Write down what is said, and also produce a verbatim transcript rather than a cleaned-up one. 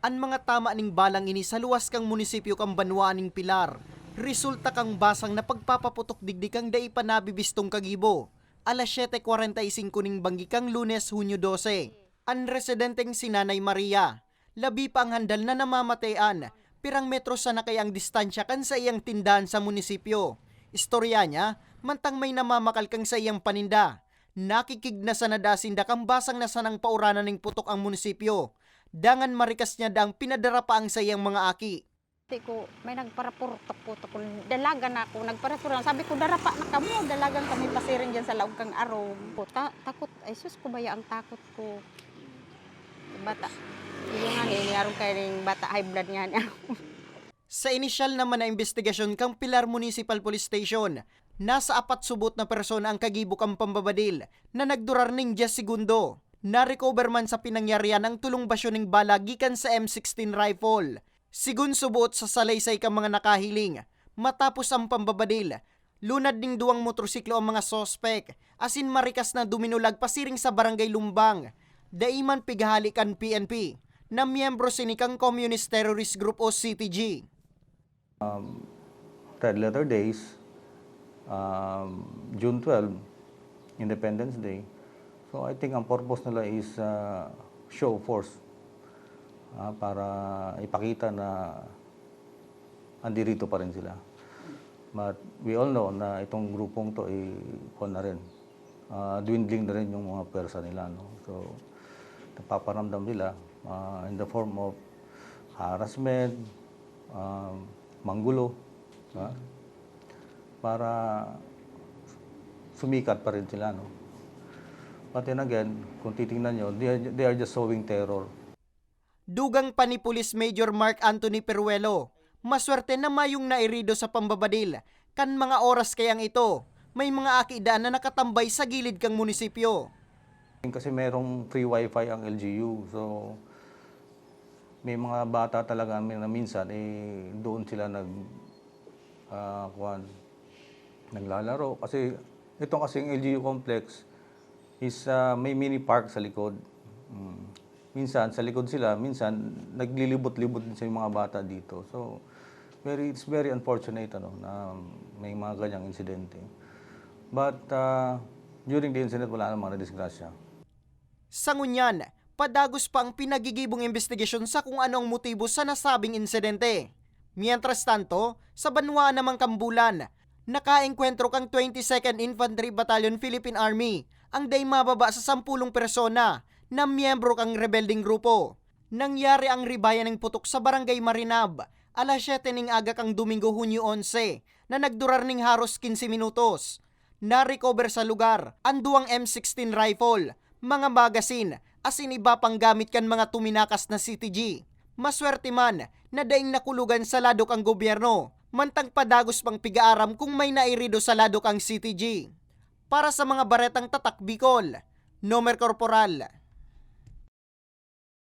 An mga tama ning balang ini sa luwas kan munisipyo kan banwaan nin Pilar, resulta kan basang na pagpapaputok digdi kan dai pa nabibistong kagibo, alas siyete kwarenta y singko nin banggi kan Lunes, Hunyo dose. An residenteng si Nanay Maria, labi pa an handal na namamatean, pirang metro sana kaya ang distansya kan saiyang tindahan sa munisipyo. Istorya niya, mantang may namamakal kan saiyang paninda, nakikigna sana daa sinda kan basang na sanang pauranan nin putok an munisipyo. Dangan marikas niya daang pinadarapa an saiyang mga aki. Di ko, may nagparapurtok-putok. Dalagan ako, nagparapurtok. Sabi ko, "Darapa na kamo, dalagan kami pasiring dyan sa laog kang arog." Ta-, takot, ay sus ko, baya ang takot ko. Bata, yun nga, ni, ni arog kayo ning bata, high blood nga niya. Sa inisyal naman na imbestigasyon kan Pilar Municipal Police Station, nasa apat subot na persona ang kagibo kan pambabadil na nagdurar nin dyes segundo. Na-recover man sa pinangyarihan ang tolong basyo nin bala gikan sa M sixteen rifle. Sigon suboot sa salaysay kan mga nakahiling, matapos ang pambabadil, lunad nin duwang motorsiklo ang mga suspek, asin marikas na duminulag pasiring sa Barangay Lumbang. Dai man pighahali kan P N P, na miyembro sini kan Communist Terrorist Group o C T G. Um, Red Letter Days, um, June twelve, Independence Day. So I think ang purpose nila is, uh, show of force, ah, para ipakita na andirito pa rin sila. But we all know na itong grupong to, eh, kuwan na rin, ah, dwindling na rin yung mga pwersa nila, no? So, napaparamdam nila, ah, in the form of harassment, um, manggulo, ha? Para sumikat pa rin sila, no? But then again, kung titingnan nyo, they are, they are just sowing terror. Dugang pa ni Police Major Mark Anthony Peruelo, maswerte na mayong nairido sa pambabadil. Kan mga oras kayang ito, may mga aki daan na nakatambay sa gilid kan munisipyo. Kasi merong free wifi ang L G U, so may mga bata talaga mi-, na minsan, eh, doon sila nag-, ah, kuwan, naglalaro. Kasi ito kasing L G U complex is, ah, may mini park sa likod. Mm. Minsan sa likod sila, minsan naglilibot-libot din sa mga bata dito. So, very, it's very unfortunate, ano, na may mga ganyang insidente. But, ah, during the incident, wala namang nadisgrasya. Sa ngunyan, padagos pa ang pinagigibong imbestigasyon sa kung ano ang motibo sa nasabing insidente. Mientras tanto, sa banwaan naman kan Bulan, nakaengkwentro kan twenty-second Infantry Battalion Philippine Army ang dai mababa sa sampulong persona na miyembro kan rebeldeng grupo. Nangyari ang ribayan nin putok sa Barangay Marinab, alas siyete ning aga kan Domingo, Hunyo onse, na nagdurar ning haros kinse minutos. Na-recover sa lugar an duwang M sixteen rifle, mga magasin, asin iba pang gamit kan mga tuminakas na C T G. Maswerte man na daing nakulugan sa ladok ang gobyerno, mantang padagos pang pig-aaram kung may nairido sa ladok ang C T G. Para sa mga baretang Tatak Bicol, Nomer Corporal.